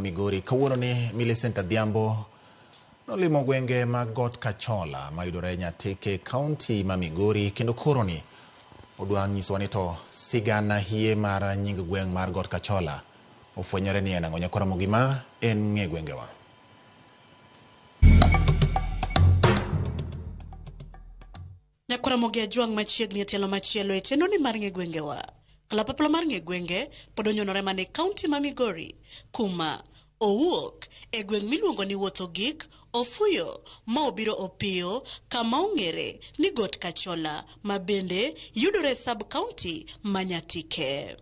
Migori. Kawuono ni Millicent Adhiambo nolimo gwenge mag Got Kachola mayudore Nyatike, kaunti ma Migori, kendo koroni odwa nyisowa ni to sigana hie mar nying gweng' mar Got Kachola ofwenyore ni en ang'o. Nyakwar Ramogi ma en ng'e gwengewa. Nyakwar Ramogi Ajwang' machiegni e tielo machielo e chenro ni mar ng'e gwengewa. Kalapapla mar ng'e gwenge pod onyonore mana e kaunti ma Migori kuma owuok e gweng' miluongo ni Wuoth Ogik, Ofuyo ma obiro Opiyo kama ong'ere ni Got Kachola ma bende yudore e sub kaunti ma Nyatike.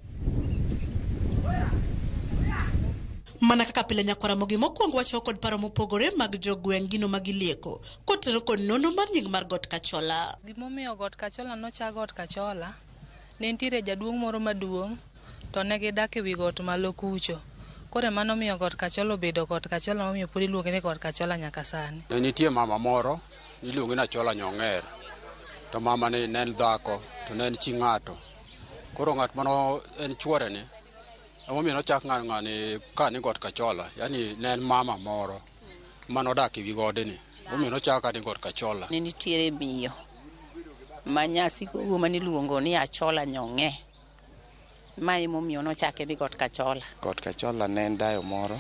Mana kaka pile Nyakwar Ramogi mokwongo wachako kod paro mopogore mag jogweng' gino ma gilieko kotenore kod nonro mar nying mar Got Kachola. Gimomiyo Got Kachola nochak Got Kachola, ne nitiere jaduong' moro maduong' to ne gidak e wi got malo kucho. Koro ema nomiyo Got Kachola obedo Got Kachola momiyo pod iluonge ni Got Kachola nyaka sani. Ne nitie mama moro niluonge ni Achola Nyong'er. To mama ni ne en dhako to ne en chi ng'ato. Koro ng'at mano en chuore ni emomiyo nochak ng'ani ka ni Got Kachola. Yani ne en mama moro manodak e wi godni. Emomiyo nochak ka ni Got Kachola. Ne nitiere miyo ma nyasikogo mane iluongo ni Achola Nyong'e. Ma emomiyo nochake ni Got Kachola. Got Kachola ne en dayo moro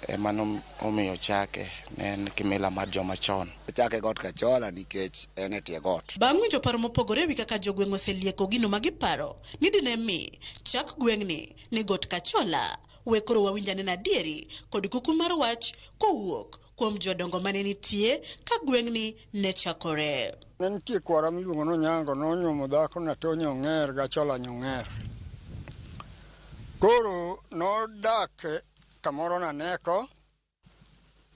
ema nomiyo chake, ne en kimila mar joma chon. Ochake Got Kachola nikech en e tie got. Bang' winjo paro mopogore ewi kaka jogweng' oselieko gino ma giparo ni dine mi chak gweng'ni ni Got Kachola, we koro wawinj anena adieri kod kuku mar wach kowuok kuom jodongo mane nitie ka gweng'ni ne chakore. Ne nitie kwara miluongo ni Onyango, nonyuomo dhako Natonyo Ong'er gi Achola Nyong'er. Koro nodak kamoro Naneko,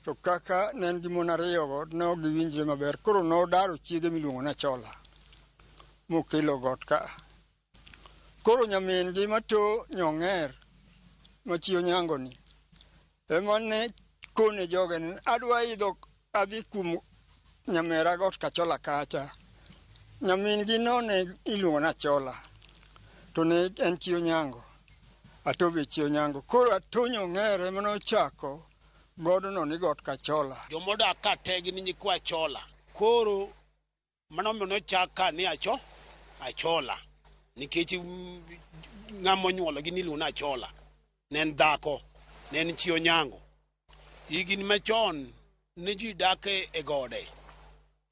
to kaka ne en gi mon ariyogo ne ok giwinjre maber. Koro nodaro chiege miluongo ni Achola mokelo got ka. Koro nyamin gi mato Nyong'er ma chi Onyango ni ema ne kone joge ni adwa idho adhi kuom nyamera got Kachola kacha. Nyamin gi no ne iluongo ni Achola to ne en chi Onyango. Ato be chi Onyango. Koro Ato Nyong'er ema nochako godno ni got Kachola. Jomodak ka te gin nyikwa Achola. Koro mano omiyo nochak ka ni Achola nikech ng'ama onyuologi niluongo ni Achola. Ne en dhako, ne en chi Onyango. Higni machon ne ji dak e gode.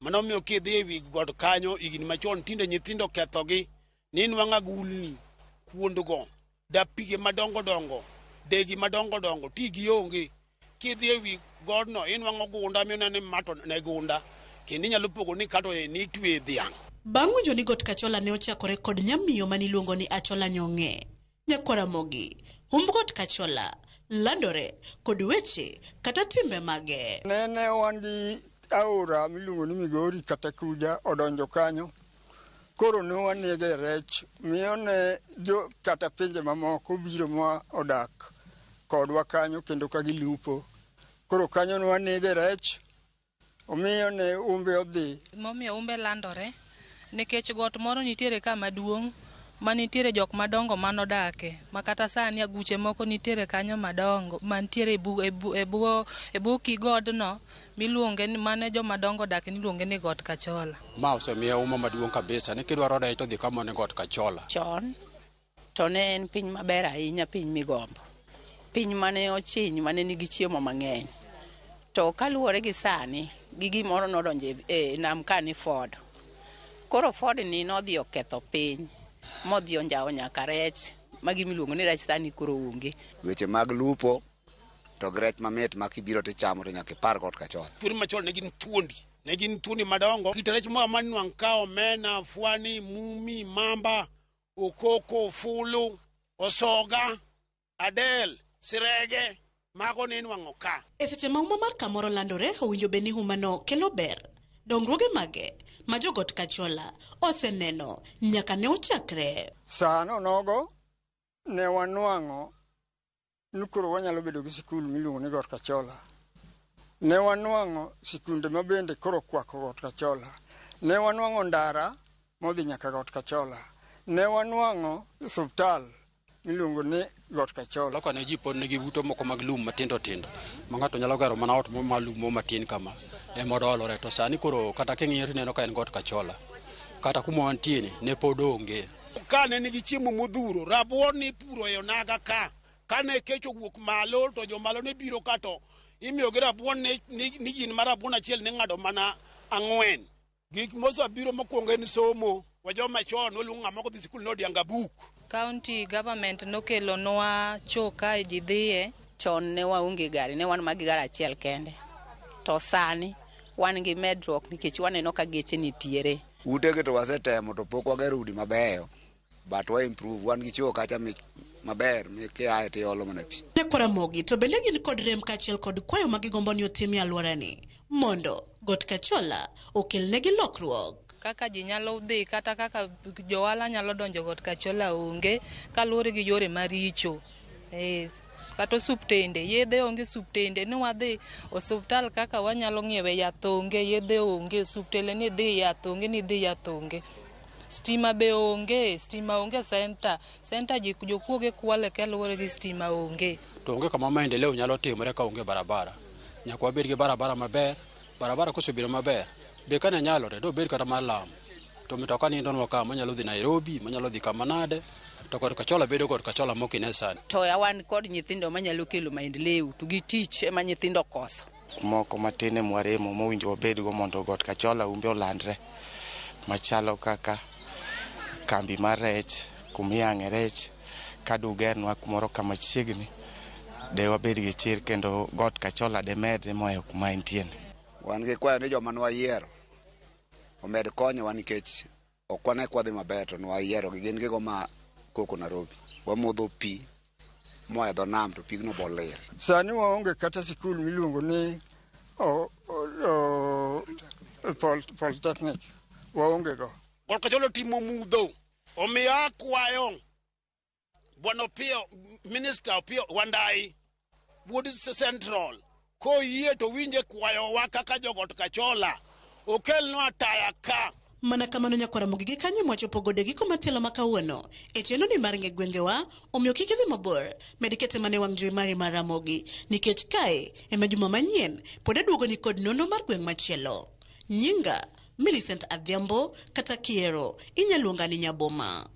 Mano omiyo kidhi e wi got kanyo higni machon tinde nyithindo okethogi ni nwang'o agulni kuondgo, dapige madongo dongo, degi madongo dongo, ti gionge. Kidhi e wi godno inwang'o gunda mineno ni ma to ne gunda kendo inyalo pogo ni kato nitwe dhiang'. Bang' winjo ni Got Kachola ne ochakore kod nyamiyo mane iluongo ni Achola Nyong'e, Nyakwar Ramogi, humb Got Kachola landore kod weche kata timbe mage. Nene wan gi aora miluongo ni Migori kata Kuja odonjo kanyo. Koro ne wanege rech, miyo ne jo kata pinje mamoko biro ma odak kodwa kanyo kendo ka gilupo. Koro kanyo ne wanege rech, omiyo ne umbe odhi. Momiyo umbe landore, nikech got moro nitiere ka maduong' ma nitiere jok madongo manodake, ma kata sani aguche moko nitiere kanyo madongo mantiere e bwo kigodno miluonge ni mane joma dongo odake niluonge ni Got Kachola. Ma osemiya uma maduong' kabisa ni kidwaro rech to dhi kama ni Got Kachola. Chon to ne en piny maber ahinya, piny migombo. Piny mane ochiny mane nigi chiemo mang'eny. To kaluwore gi sani, gi gimoro nodonjo e nam ka ni Ford. Koro Ford ni nodhi oketho piny, modhi onjawo nyaka rech, ma gimiluongo ni rech sani koro onge. Weche mag lupo to gi rech mamit ma kibiro tichamo to nyaka ipar Got Kachola. Thuondi machon ne gin thuondi, ne gin thuondi madongo. Kit rech moro amora nwang' ka omena, fwani, mumi, mamba, okoko, fulu, osoga, adel, sirege, mago ne inwang'o ka. E seche ma huma mar kamoro landore, owinjo bed ni humano kelo ber. Dongruoge mage ma jo Got Kachola oseneno nyaka ne ochakre. Sano nogo ne wanwang'o ni koro wanyalo bedo gi sikul miluongo ni Got Kachola. Ne wanwang'o sikunde ma bende koro kwako Got Kachola. Ne wanwang'o ndara modhi nyaka Got Kachola. Ne wanwang'o osiptal miluongo ni Got Kachola. Loka ne ji pod nigi ute moko mag lum matindo tindo ma ng'ato nyalo gero mana ot mo mar lum mo matin kama ema odolore to sani koro kata king'iyo tineno ka en Got Kachola kata kuma wantie ni ne pod onge. Ka ne nigi chiemo modhuro, rabuon nipuro e onaga ka. Kane kech owuok malo to jomalo ne biro ka to imiyogi rabuon ni gin ma rabuon achiel ne ng'ado mana 4. Gik mosebiro mokwongo en somo. Wa joma chon waluongo ng'ama ok dhi sikul ni odianga buk. County government nokelonwa cho kae ji dhiye. Chon ne waonge gari, ne wan ma gi gari achiel kende. To sani wan gi medruok nikech waneno ka geche nitiere. Utegi to wasetemo to pok wagero udi mabeyo, but wa improve, wan gi choo kacha maber mikiaye to iolo mana pi. Nyakwar Ramogi to bende gin kod rem kaachiel kod kwayo ma gigombo ni otim e alworani mondo Got Kachola okelnegi lokruok. Kaka ji nyalo dhi kata kaka johala nyalo donjo Got Kachola onge kaluwore gi yore maricho. Kata osuptende, yedhe onge osuptende ni wadhi osuptal kaka wanyalo ng'iewe yath onge, yedhe onge, osuptende ni dhi yath onge, ni dhi yath onge. Stima be onge, stima onge center. Center ji jokuoge kwale kaluwore gi stima onge. To onge kama maendeleo nyalo timore ka onge barabara. Nyaka wabed gi barabara maber, barabara kosebedo maber, be kane nyalore dobed kata mar lam. To mitoka nindonwa ka manyalo dhi Nairobi, manyalo dhi kama nade, to Got Kachola bedo Got Kachola mokine sani. To wan kod nyithindo manyalo kelo maendeleo to gi tich ema nyithindo koso. Moko matin e mwaremo mowinjo wabedgo mondo Got Kachola umbe olandre machalo kaka kambi mar rech, kumiyang'e rech, kadugernwa kumoro kama chiegni, de wabed gi chir kendo Got Kachola de medre mohewo kuma entie ni. Wan gi kwayo ni joma nwayiero omed konyowa nikech ok wane kwadhi maber to nwayiero gi gin gigo ma koko Nairobi. Wamodho pi moa e dho nam to pigno bo lir. Sani waonge kata sikul miluongo ni Polytechnic, waonge go. Got Kachola otimo mudho, omiyo akwayo Bwana Opiyo, Minister Opiyo Wandayi, wuod Central, koyie to winje kwayowa kaka jo Got Kachola, okelnwa taya ka. Mana kamano nyakwar Ramogi gi kanyo mwachopo godo e giko matielo ma kawuono e chenro ni mar ng'e gwengewa, omiyo kik idhi mabor, med kete mana e wang' jowi mari mar Ramogi, nikech kae ema juma manyien pod aduogoni kod nonro mar gweng' machielo. Nyinga Millicent Adhiambo kata Kiero, inyalo luonga ni Nyaboma.